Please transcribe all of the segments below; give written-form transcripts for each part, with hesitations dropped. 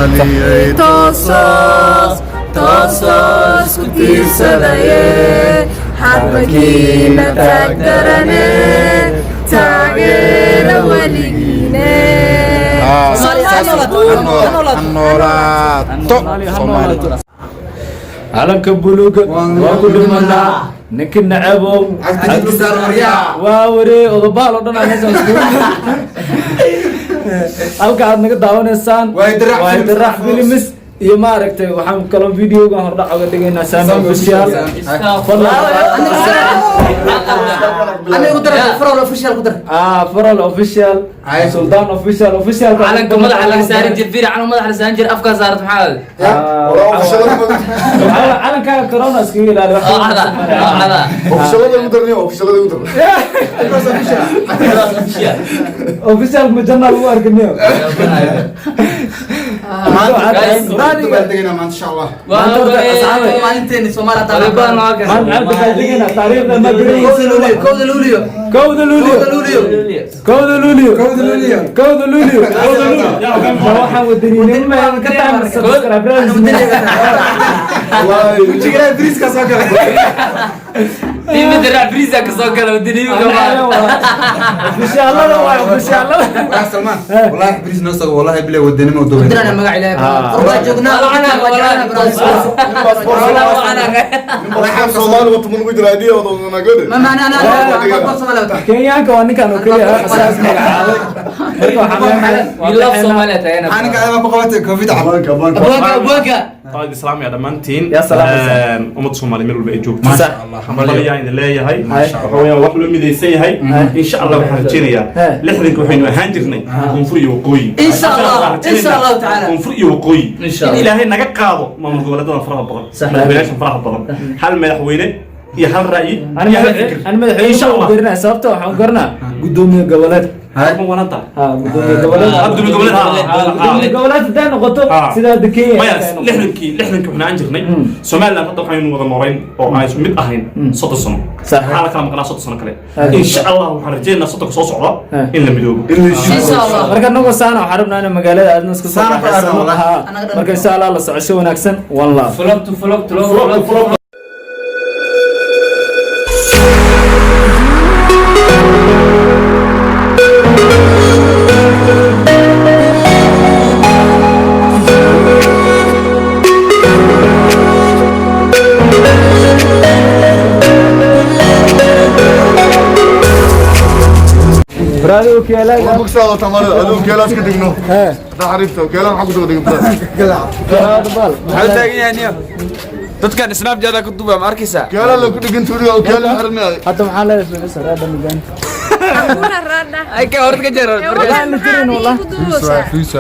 Soomaaliyay, toosoos toosoos ku tiirsadaye, hadbakiina taagdarane, taageera weligiine. Noolaato Soomaaliya. Calanka buluuga waa ku dhimanaa, ninka nacabo waa waree. Odobaal oo dhan aa meeshaan iskugu. Halka aad naga daawanaysaan Waa Idraac waa Idraac Films iyo maaragtay, waxaan kaloo videogan hordhac oga dhigaynaa Sami Official. Fadlan. Aniga ku dar Farol Official, ku dar. Ah, Farol Official, Sultan Official, official. Calanka madaxa laga saari jir, fiiri, calanka madaxa la saaran jir, afkaa saarat, maxaa? Calankaaga corona iskaga ilaali. Oo cada, oo cada. Ofishalada ugu darniyo, ofishalada ugu dar. Official ma janna lagu arkaniyo. Maanta baan maanta, insha Allah. Maanta horta, asxaabe, Maalinteeni Soomaaliya. Oday waa kan. Maanta maxaan dabaaldegaynaa? Taariikhda ma 1 Luulyo, 1 Luulyo. 1 Luulyo. 1 Luulyo. 1 Luulyo. 1 Luulyo. 1 Luulyo. Ma waxaan wadaninimo ma ka tahay subscribe? Wejiga bariiska soo galay. Tiimi dirac friisa ka soo gala wadaniyu kama. Officialada waay, officialada. Wallahi Salman, wallahi bariis noo soo, wallahi bilaa wadanimo dowlad. Dirana magac Ilaahay. Qurbaa joognaa. Nin Soomaali wata ma lagu jira idea wada nagode. Ma macna ana ana Soomaaliya wata. Kenyaanka waa ninkan oo keliya asaas magacaabay. Marka waxaan leenahay We love Somalia tagana. Maxaa ninka ayaa ku qabatay covid cab? Banka banka. Abwaanka, abwaanka. Qaad islaamiya dhammaantiin. Yaa salaamaysa. Ummadda Soomaaliya meel walba ay joogto. Sax. Hambalyaa idin leeyahay. Maasha. Waxa weeyaan wax loo midaysan yahay. Insha Allah waxaan rajeynayaa 60-ka waxaynu ahaan jirnay koonfur iyo waqooyi. Insha Allah, Waxaan rajeynaynaa insha Allah tacaala. koonfur iyo waqooyi. Insha In Allah. Ilaahay naga qaado maamul goboleedadan faraha badan. Madaxweynayaashan faraha badan. Hal madaxweyne iyo hal ra'yi iyo hal fikir. Ani madaxweyne Insha ma Allah. garanaa, sababta waxaan garanaa gudoomiye goboleed. Ma waran tahay. Ha, gudoomiye goboleed. Gudoomiye goboleed, ha, ha, ha. Gudoomiye goboleed haday noqoto sida hadda Kenya Maya, ay noqoto. 60-kii waxaan ahaan jirnay Somaliland. Hadda waxaynu wada noolayn oo aan isku mid ahayn 30 sano. Waxaa la kala maqnaa 30 sano kale. Insha Allah waxaan rajeynaynaa 30-ka soo socda in la midoobo. Insha Allah. Marka anagoo saana waxaan rabnaa inaan magaalada aadna iska soo Saana ku aadna, raaxaysano. wallahi. Ha. Anaga dhan. Marka insha Allah la socosho wanaagsan. One love. Flop to flop to flop flop. Brother, okiyaalaaga. Bugsaada tamada aduu keelaas ka digno. Hadda xariifta keelaa maxaa ku soo dhigin? Bal. Maxaa taagan yahay niyo? Dadkan Snapchat ku duuba ma arkaysaa? Keelaa la ku dhigin tuuriga oo keelaa xirnay. Hadda maxaa leedahay bixisa raadha migaan? Ay ka horta ka jaro. Fiisa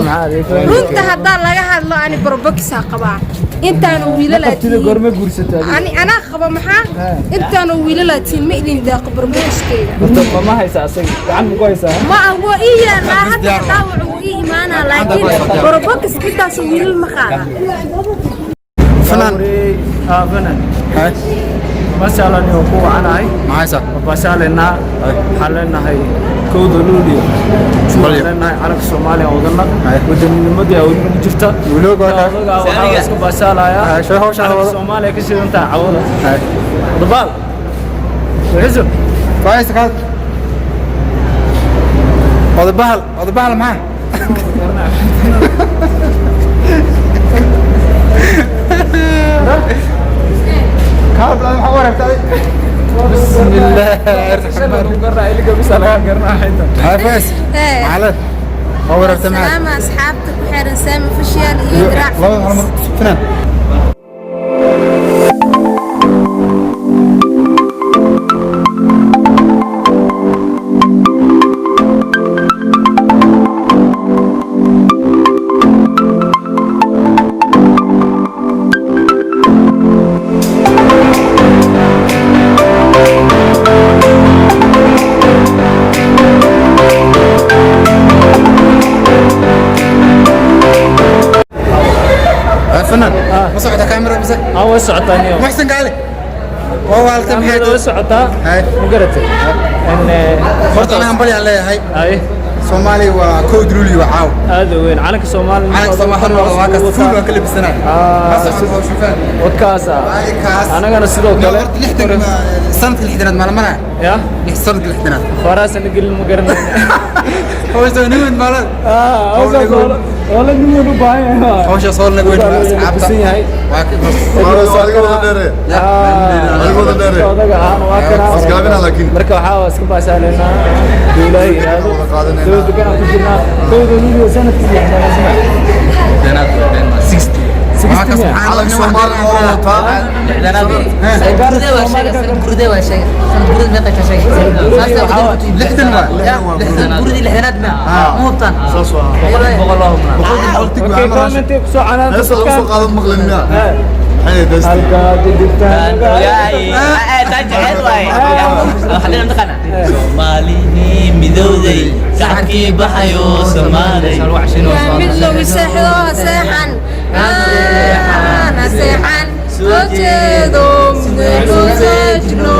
maxaa adeeg? Runta haddaa laga hadlo, ani barobokisa qabaa intaanu Qabtida wiilalaatiin. Goorma guursatay adiga? Ani anaa qaba, maxaa intaanu wiilalaatiin ma idin daaqo barbokiskayga. Horta ma haysaa asaga? Gacan ma ku haysaa? Ma ah, waa ii yaalaa hadda, dhaawac wuu ii imaanaa, laakiin barobokiska intaasu wiilal ma qaada. Fanaan. Ah, fanan. Masha Allah, ni ku wacanahay. Maxaysa? Baashaaleynaa. Waxaan leenahay 1 Luulyo. Waxaan leenahay calanka Soomaaliya wadana. Wadanimadii aa weli nagu jirta. Weliba waa kaa. Odaga waxaa iska baashaalayaa. Hay, soo hawshaan Calanka wado. Soomaaliya ka shidan tahay cawada. Dabaal. Wuxuu Faayis kaad. Odabahal, odabahal maxaa? Kaad maxaa warartay? Bismillah. Garnaa iliga bisa laga garnaa xita. Hay Faayis. Maxaa waa warartay maxaa? Salaama asxaabta ku xeeran Saami Official iyo Diraac. Laba hal mar fanaan. Fanaan. Ma socota kaamira mise? Aa, way socotaa niyo. Muxsin kaale. Waa waalta maxay? Way socotaa. Hay. Ma garatay? En Horta anaga hambalyo aan leeyahay. Ay. Soomaaliya waa kowd luulyo caaw. Aad u weyn calanka Soomaaliya. Calanka Soomaaliya waa kaas fuul waan ka labisanahay. Wadkaas anagana sidoo kale sanadka lixdanaad maalamana ya sanadka lixdanaad faraasana gelin ma garanayna. Hawsha niman maalan wala niman u baahan yahay hawsha soo lagu weyn asxaabta yahay waa ka odaga ahaan waa kana marka waxaa iska baashaaleynaa duulaha yiraahdo dowlad degan ku jirnaa kowda luulyo sanadkii lixdanaad. Mid lagu seexdo seexan ana seexan soo jeedo midaynu seejno.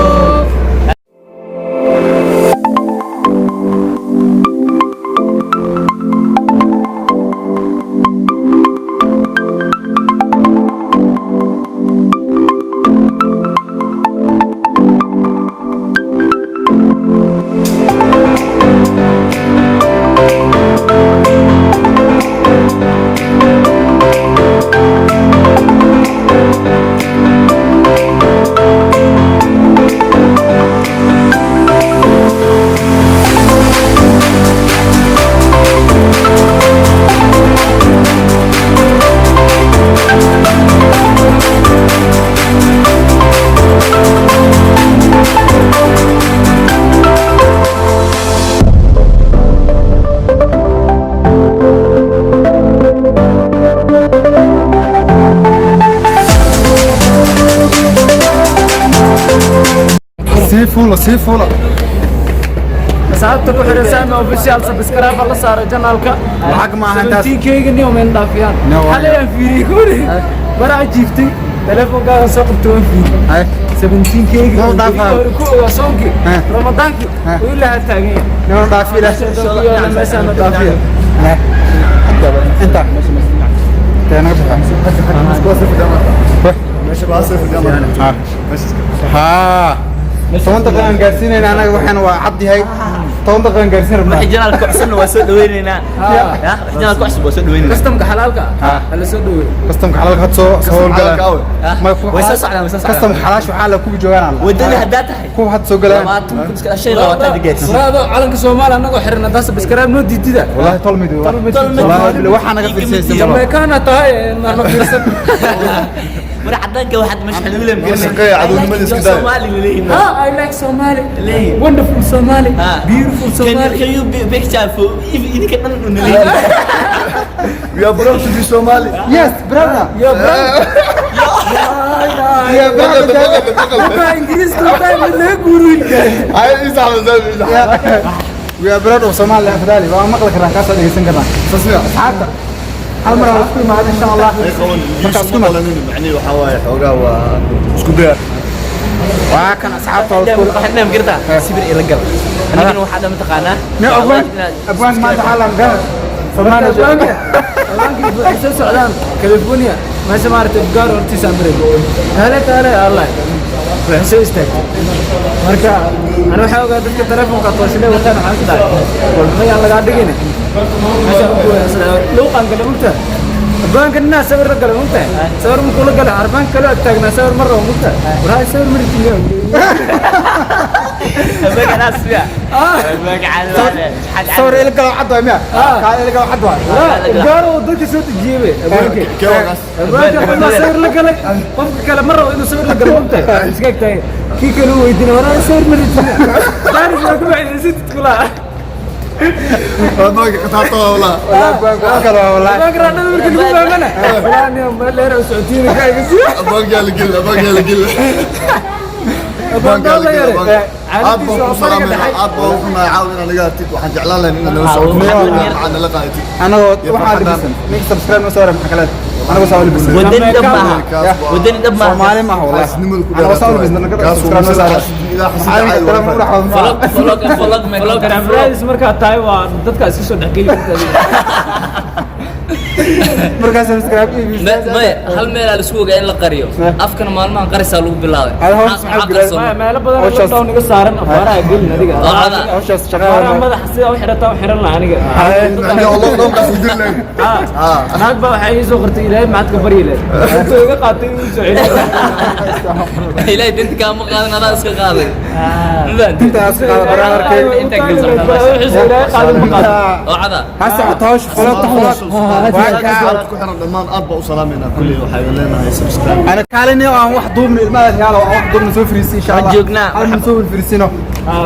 Sii fuula asxaabta ku xiran Sami Official subscribe la saaro channelka lacag ma ahan taas tinkeyga niyo meen dhaafiyaan xalay aan fiiriyey kuri bara jiiftay telefonkaaga soo qabtay waan fiiriyey 17keyga Noo dhaafaa. ku ogaa soonkii ramadaankii uu ilaaha taagan yahay noo dhaafi ilaa meeshaan na dhaafiya inta teena haa 10 daqiiqo aan gaarsiinayna anaga waxaan waa cad yahay 10 daqiiqo aan gaarsiin rabnaa janaalka cusubna waa soo dhaweynaynaa. Janaalka cusub waa soo dhaweynaynaa. Kastamka xalaalka hala soo dhaweeyo. Kastamka xalaalka had soo soo galaan. Way soo socdaan, way soo socdaan. Kastamka xalaash waxaa la kugu joogaan alla. Wadada haddaa tahay. Kuwa had soo galaan. 20 gaarsiin. Waraado calanka Soomaaliya anagoo xiran haddaa subscribe noo diidida. Wallahi tolmid wallahi waxaa naga fiirsaysan. Jamaicaana tahay marna fiirsan. Mar cadaanka waxaad mashxal wilam garanay. Shaqeeya cadownimada iska daaya. Soomaali leeyihiin. I like Somali. Wonderful Somali. Beautiful Somali. Can you picture for idinka dhan u leeyihiin. We are proud to be Somali. Yes, brother. Yo, brother. Yeah, brother. Waxaa Ingiriiska tahay mid laga guurin. Ay, isax. We are proud of Somali afdali. Waa maqli karnaa kaas dhageysan karnaa. Sasiya. Asxaabta. Hal mar aan isku imaado insha Allah. Marka isku maqlanin macni waxa waaye xoogaa waa isku daya. Waa kan asxaabta oo isku waxaan gartaa sibir ila gal. Anigana waxaa dhan taqaanaa. Ne abwaan abwaan maanta xalan gal. Soomaaliya abwaanka waxay soo socdaan California meesha maaragtay gaar hortiisa maray. Hele taale Allah. Waxay soo istaagtay. Marka ana waxaa ogaa dadka telefoonka tooshle wataan waxaan ku dhahay walmayaan lagaa dhigin. Meesha ku luuqan kale mugta. Abwaanka nina sawir la galay mugta. Sawir markuu la galay arbaan kale ag taagnaa sawir mar rabo mugta. Waraa sawir martiyo. Sawir ila galo cad waay miya? Kaa ila galo cad waay. Gaaro dadka soo dejiyay abwaanka. Abwaanka qofna sawir la galay qofka kale mar rabo inuu sawir la galo mugta. Iska ag taagan. Kii kale uu weydiinay waraa sawir martiyo. Taanis waa ku baxay sidid kula. Abwaanka qataarta waa walaa. Abwaanka waa kale waa walaa. Abwaanka raadada markii lagu fahmana. Walaa niyo meel dheer u socotiin ka iga sii. Abwaanka la gel, abwaanka la gel. Abwaanka la gel. Aad baan ku salaamaynaa, aad baan u xumahay caawa inaad naga hartid. Waxaan jeclaan lahayn inaad nala socoto, waxaad nala qaadatid. Anagoo waxaa labisan. Ninka subscribe noo saaray maxaa kale? Anagu saa u labisnay. Wadani dhab maaha. Wadani dhab maaha. Soomaali maaha wallahi. Xaasidnimadu ku Anagu saa u dheeraatay. labisnay. Kaas waa masal ilaa xasid caadi waa. Vlog, vlog, vlog, vlog. Raadis markaa tahay waa dadka iska soo dhexgeli kartaa. Markaas subscribe Maya, hal meelaa la isku ogaa in la qariyo. Afkana maalmahan qarisaa lagu bilaabay. Hada hoos Maxaa maxaa qarsoon? Maya, meelo badan oo Hawshaas- lockdown iga saaran afaaraha gelin adiga. Oo cada. Hawshaas Afaaraha shaqada. madaxa sidaa u xirataa u xiran laha aniga. Lockdown-kaas u dili lahayn. Naag baa waxay ii soo qortay, Ilaahay maxaad ka baryi lahayd? Intuu iga qaatay inuu soo celiyay. Ilaahay dinta kaama qaadan, adaa iska qaaday. Ma fahanteen? Intaas qaada baraan arkay. Intaa kala socdaa. Wixiisa Ilaahay qaadan ma qaadan. Oo cada. Ha socoto hawsha vlog vlog. Waa kaa. Aad ku xiran dhammaan aad baa u salaameynaa kulli, waxay leenahay subscribe. Ana kaalin aan wax duubno, ilmaha yaalo aan wax duubno, soo fariisi insha Allah. Joognaa. Hal min soo fariisino.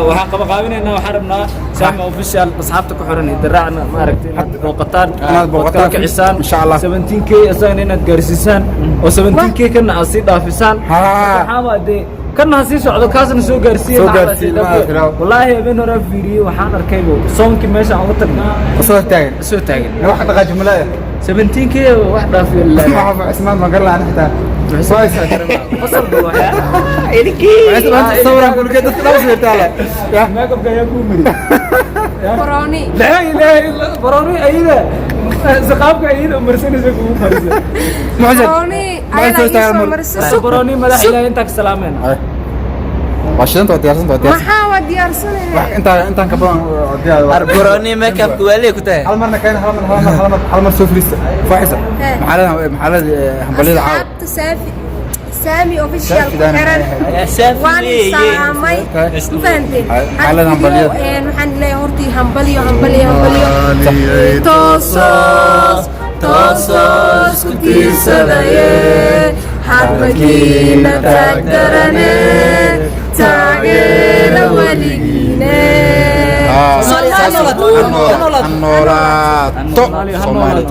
Waxaan qaba qaabinaynaa, waxaan rabnaa Saama Official asxaabta ku xiran iyo daraacna maaragtay inaad booqataan, Inaad booqataan. ood kala kicisaan Insha Allah. 17K isagana inaad gaarsiisaan oo 17K kana aad sii dhaafisaan. Haa. Waxaa waa dee kana ha sii socdo, kaasna soo gaarsiiya. Soo lacagta gaarsiiya, sii dhaafiya. ilmaha tiraw. Wallaahi habeen hore aan fiiriyey, waxaan arkay soonkii meesha aan uga tagnaa Soo taagan. soo taagan. Wax dhaqaaji malaaya. 17K wax dhaafiyo lilaahi. Waxa Ismaan ma garan lahayn xitaa. Waa is Fasal buu waxaa sawiraan kulka dadka dhaw sawirtaa la. Ya. Makeupka ayaa kuu mari. Brownie. Laa ilaaha illa brownie, ayada saqaabka ayada umarsanaysa kugu marisa. Mucjad. Brownie Ma ayadaa soo ii taagan soo mar- marisay. Sug. Brownie madax ilaahay intaa ka salaameena. Waa shidanta, waa diyaarsan, waa diyaarsan. Maxaa waa diyaarsanaya? Wax intaa intaan ka badan waa diyaar. Arboroni makeupka waa lee ku tahay. Hal marna keen, hal mar, hal mar, hal mar, hal mar soo fariista. Faaxisa. Hee. Maxaa leedahay, maxaa leedahay hambaliyada caawa? Asxaabta Saafi Saami Official Saafi ku daan. xiran. Saafi Waan weeye. salaamay. Hee. Ma fahanteen? Maxaa leedahay hambaliyada? Waxaan leeyahay hortii hambaliyo, hambaliyo, hambaliyo. Toosos, toosos ku tiirsadaye, hadbakiina taagdarane, taageera weligiine. Ha noolaato Soomaali.